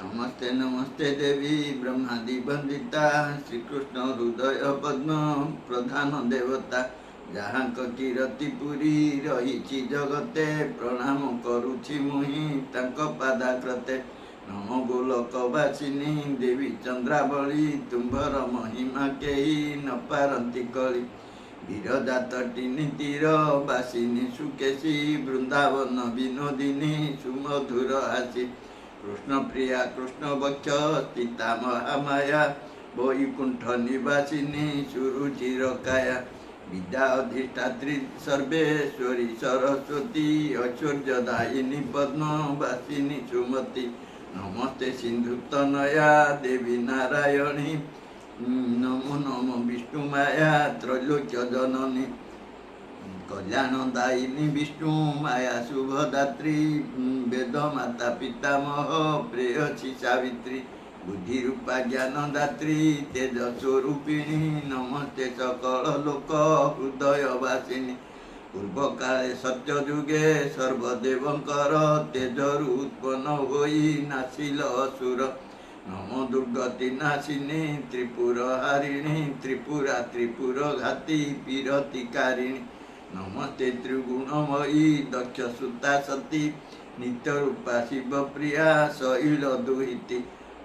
ନମସ୍ତେ ନମସ୍ତେ ଦେବୀ ବ୍ରହ୍ମାଦି ବନ୍ଦିତା, ଶ୍ରୀକୃଷ୍ଣ ହୃଦୟ ପଦ୍ମ ପ୍ରଧାନ ଦେବତା। ଯାହାଙ୍କ କିରତି ପୁରୀ ରହିଛି ଜଗତେ, ପ୍ରଣାମ କରୁଛି ମୁହିଁ ତାଙ୍କ ପାଦାକ୍ରତେ। ନମ ଗୋଲକବାସିନୀ ଦେବୀ ଚନ୍ଦ୍ରାବଳୀ, ତୁମ୍ଭର ମହିମା କେହି ନ ପାରନ୍ତି କଳି। ବିରଜାତଟିନୀ ତୀର ବାସିନୀ ସୁକେଶୀ, ବୃନ୍ଦାବନ ବିନୋଦିନୀ ସୁମଧୁର ହାସି। କୃଷ୍ଣପ୍ରିୟା କୃଷ୍ଣ ବକ୍ଷ ସ୍ଥିତା ମହାମାୟା, ବୈକୁଣ୍ଠ ନିବାସିନୀ ସୁରୁଚିର କାୟା। ବିଦ୍ୟା ଅଧିଷ୍ଠାତ୍ରୀ ସର୍ବେଶ୍ୱରୀ ସରସ୍ୱତୀ, ଐଶ୍ୱର୍ଯ୍ୟଦାୟିନୀ ପଦ୍ମବାସିନୀ ସୁମତୀ। ନମସ୍ତେ ସିନ୍ଧୁ ତନୟା ଦେବୀ ନାରାୟଣୀ, ନମୋ ନମୋ ବିଷ୍ଣୁ ମାୟା ତ୍ରୈଲୋକ୍ୟ ଜନନୀ। କଲ୍ୟାଣଦାୟିନୀ ବିଷ୍ଣୁ ମାୟା ଶୁଭଦାତ୍ରୀ, ବେଦ ମାତା ପିତାମହ ପ୍ରେୟସୀ ସାବିତ୍ରୀ। ବୁଦ୍ଧିରୂପା ଜ୍ଞାନଦାତ୍ରୀ ତେଜ ସ୍ୱରୂପିଣୀ, ନମସ୍ତେ ସକଳ ଲୋକ ହୃଦୟବାସିନୀ। ପୂର୍ବକାଳେ ସତ୍ୟ ଯୁଗେ ସର୍ବଦେବଙ୍କର ତେଜରୁ ଉତ୍ପନ୍ନ ହୋଇ ନାଶିଲ ଅସୁର। ନମ ଦୁର୍ଗତି ନାଶିନୀ ତ୍ରିପୁର ହାରିଣୀ, ତ୍ରିପୁରା ତ୍ରିପୁର ଘାତି ପୀରତିକାରିଣୀ। ନମସ୍ତେ ତ୍ରିଗୁଣମୟୀ ଦକ୍ଷ ସୁତା ସତୀ, ନିତ୍ୟରୂପା ଶିବପ୍ରିୟା ଶୈଳ ଦୁହିତି।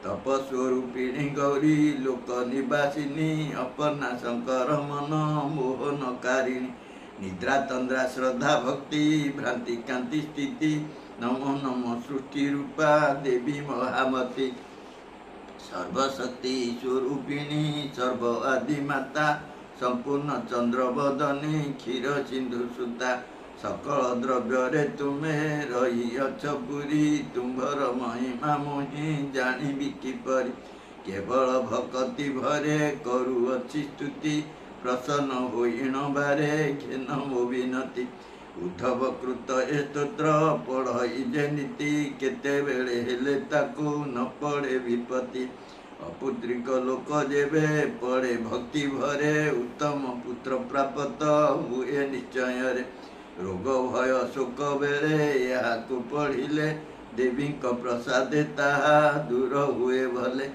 ତପସ୍ୱରୂପିଣୀ ଗୌରୀ ଲୋକ ନିବାସିନୀ, ଅପର୍ଣ୍ଣା ଶଙ୍କର ମନ ମୋହନକାରିଣୀ। ନିଦ୍ରା ତନ୍ଦ୍ରା ଶ୍ରଦ୍ଧା ଭକ୍ତି ଭ୍ରାନ୍ତି କାନ୍ତି ସ୍ଥିତି, ନମୋ ନମୋ ସୃଷ୍ଟି ରୂପା ଦେବୀ ମହାମତୀ। ସର୍ବଶକ୍ତି ସ୍ୱରୂପିଣୀ ସର୍ବ ଆଦି ମାତା, ସମ୍ପୂର୍ଣ୍ଣ ଚନ୍ଦ୍ରବଦନୀ କ୍ଷୀର ସିନ୍ଧୁ ସୁତା। ସକଳ ଦ୍ରବ୍ୟରେ ତୁମେ ରହିଅଛ ପୁରୀ, ତୁମ୍ଭର ମହିମା ମୁହିଁ ଜାଣିବି କିପରି? କେବଳ ଭକତି ଭରେ କରୁଅଛି ସ୍ତୁତି, ପ୍ରସନ୍ନ ହୋଇଣବାରେ ଘେନ ମୋ ବିନତି। ଉଦ୍ଧବ କୃତ ଏ ସ୍ତୋତ୍ର ପଢ଼ଇ ଯେ ନୀତି, କେତେବେଳେ ହେଲେ ତାକୁ ନ ପଡ଼େ ବିପତ୍ତି। ଅପୁତ୍ରିକ ଲୋକ ଯେବେ ପଡ଼େ ଭକ୍ତି ଭରେ, ଉତ୍ତମ ପୁତ୍ର ପ୍ରାପତ ହୁଏ ନିଶ୍ଚୟରେ। ରୋଗ ଭୟ ଶୋକ ବେଳେ ଏହାକୁ ପଢ଼ିଲେ, ଦେବୀଙ୍କ ପ୍ରସାଦେ ତାହା ଦୂର ହୁଏ ଭଲେ।